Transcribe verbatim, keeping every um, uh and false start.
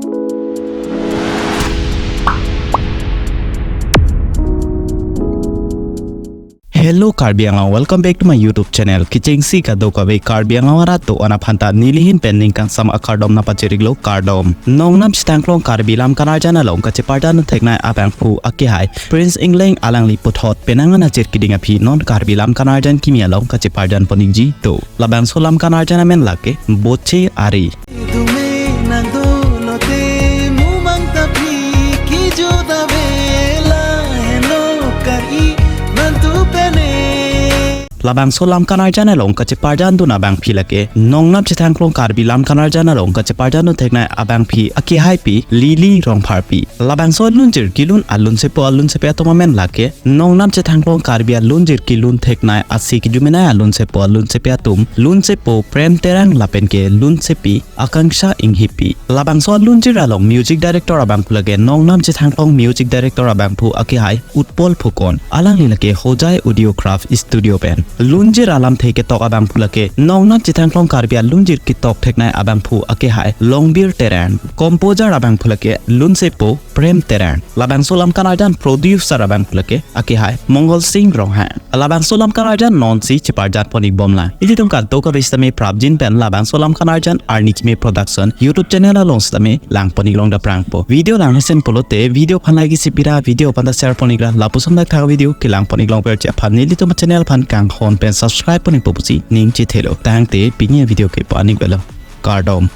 Hello Karbi Anglong, welcome back to my YouTube channel. Kechengsi kadokave Karbi Anglong arat do-an aphanta nelihin pen ning kangsam akardom nangpachiriklo, kardom. Nongnam Chethangklong Karbi Lam Kanarjan along kacheparjan theknei abangphu akehai Prince Engleng alangli puthot penang anachir keding aphi non Karbi Lam Kanarjan kimi along kacheparjan poningji do. Labangso lam kanarjan amen lake Boche Ari. Dume nang dolo te mumang tapi kijo davela heno kari mantu pene. Labangso lam kanarjan along kacheparjan dun abangpi lake Nongnam Chethangklong Karbi Lam Kanarjan along kacheparjan dun theknei abangpi akehaipi Lily Rongpharpi. Labangso alunjir kelun alunsepo alunsepi atum amen lake Nongnam Chethangklong Karbi alunjir kelun theknei ase kejumenei alunsepo alunsepi atum, lunsepo Prem Terang lapenke lunsepi Akangsha Inghipi. Labangso alunjir along music director abangphu lake Nongnam Chethangklong music director abangphu akehai Utpal Phukon. Alangli lake Hojai Audiocraft Studio pen. Lunjir alamthe ketok abangphu lake Nongnam Chethangklong Karbi alunjir ketok theknei abangphu akehai Longbir Terang. Composer abangphu lake lunsepo Prem Terang. Labangso lam kanarjan producer abangphu lake akehai Mongol Singh Ronghang. Labangso lam kanarjan nonsi cheparjan ponik bomlang. Ilitum kadokave sitame prapjin pen labangso lam kanarjan Arni Kimi Production YouTube channel along sitame lang ponik long daprangpo. Video lang hesen pulote video aphan like isi pira, video aphanta share ponik ra, lapuson dak thak video kelang ponik long perche aphan nelitum channel aphan kanghon pen subscribe ponikpo pusi ning chethelo. Tangte pini video ke panik velo. Kardom.